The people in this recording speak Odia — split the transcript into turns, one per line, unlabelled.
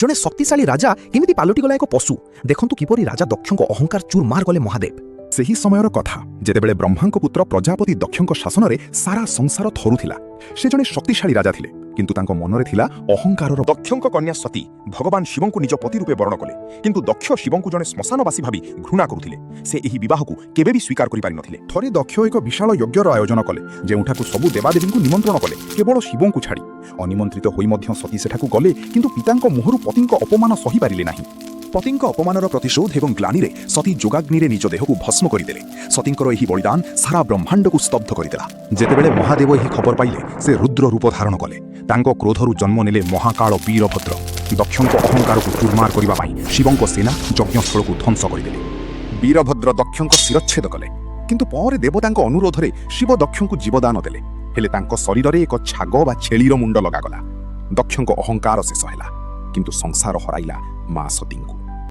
ଜଣେ ଶକ୍ତିଶାଳୀ ରାଜା କେମିତି ପାଲଟିଗଲା ଏକ ପଶୁ। ଦେଖନ୍ତୁ କିପରି ରାଜା ଦକ୍ଷଙ୍କ ଅହଙ୍କାର ଚୁରମାର କଲେ ମହାଦେବ।
ସେହି ସମୟର କଥା, ଯେତେବେଳେ ବ୍ରହ୍ମାଙ୍କ ପୁତ୍ର ପ୍ରଜାପତି ଦକ୍ଷଙ୍କ ଶାସନରେ ସାରା ସଂସାର ଥରୁଥିଲା। ସେ ଜଣେ ଶକ୍ତିଶାଳୀ ରାଜା ଥିଲେ, କିନ୍ତୁ ତାଙ୍କ ମନରେ ଥିଲା ଅହଙ୍କାରର। ଦକ୍ଷଙ୍କ କନ୍ୟା ସତୀ ଭଗବାନ ଶିବଙ୍କୁ ନିଜ ପତି ରୂପେ ବରଣ କଲେ, କିନ୍ତୁ ଦକ୍ଷ ଶିବଙ୍କୁ ଜଣେ ଶ୍ମଶାନବାସୀ ଭାବି ଘୃଣା କରୁଥିଲେ। ସେ ଏହି ବିବାହକୁ କେବେ ବି ସ୍ୱୀକାର କରିପାରିନଥିଲେ। ଥରେ ଦକ୍ଷ ଏକ ବିଶାଳ ଯଜ୍ଞର ଆୟୋଜନ କଲେ, ଯେଉଁଠାକୁ ସବୁ ଦେବାଦେବୀଙ୍କୁ ନିମନ୍ତ୍ରଣ କଲେ, କେବଳ ଶିବଙ୍କୁ ଛାଡ଼ି। ଅନିମନ୍ତ୍ରିତ ହୋଇ ମଧ୍ୟ ସତୀ ସେଠାକୁ ଗଲେ, କିନ୍ତୁ ପିତାଙ୍କ ମୁହଁରୁ ପତିଙ୍କ ଅପମାନ ସହିପାରିଲେ ନାହିଁ। ପତିଙ୍କ ଅପମାନର ପ୍ରତିଶୋଧ ଏବଂ ଗ୍ଲାନିରେ ସତୀ ଯୋଗାଗ୍ନିରେ ନିଜ ଦେହକୁ ଭସ୍ମ କରିଦେଲେ। ସତୀଙ୍କର ଏହି ବଳିଦାନ ସାରା ବ୍ରହ୍ମାଣ୍ଡକୁ ସ୍ତବ୍ଧ କରିଦେଲା। ଯେତେବେଳେ ମହାଦେବ ଏହି ଖବର ପାଇଲେ, ସେ ରୁଦ୍ର ରୂପ ଧାରଣ କଲେ। ତାଙ୍କ କ୍ରୋଧରୁ ଜନ୍ମ ନେଲେ ମହାକାଳ ବୀରଭଦ୍ର। ଦକ୍ଷଙ୍କ ଅହଙ୍କାରକୁ ଚୁରମାର କରିବା ପାଇଁ ଶିବଙ୍କ ସେନା ଯଜ୍ଞସ୍ଥଳକୁ ଧ୍ୱଂସ କରିଦେଲେ। ବୀରଭଦ୍ର ଦକ୍ଷଙ୍କ ଶିରଚ୍ଛେଦ କଲେ, କିନ୍ତୁ ପରେ ଦେବତାଙ୍କ ଅନୁରୋଧରେ ଶିବ ଦକ୍ଷଙ୍କୁ ଜୀବଦାନ ଦେଲେ। ହେଲେ ତାଙ୍କ ଶରୀରରେ ଏକ ଛାଗ ବା ଛେଳିର ମୁଣ୍ଡ ଲଗାଗଲା। ଦକ୍ଷଙ୍କ ଅହଙ୍କାର ଶେଷ ହେଲା, କିନ୍ତୁ ସଂସାର ହରାଇଲା ମା ସତୀଙ୍କୁ।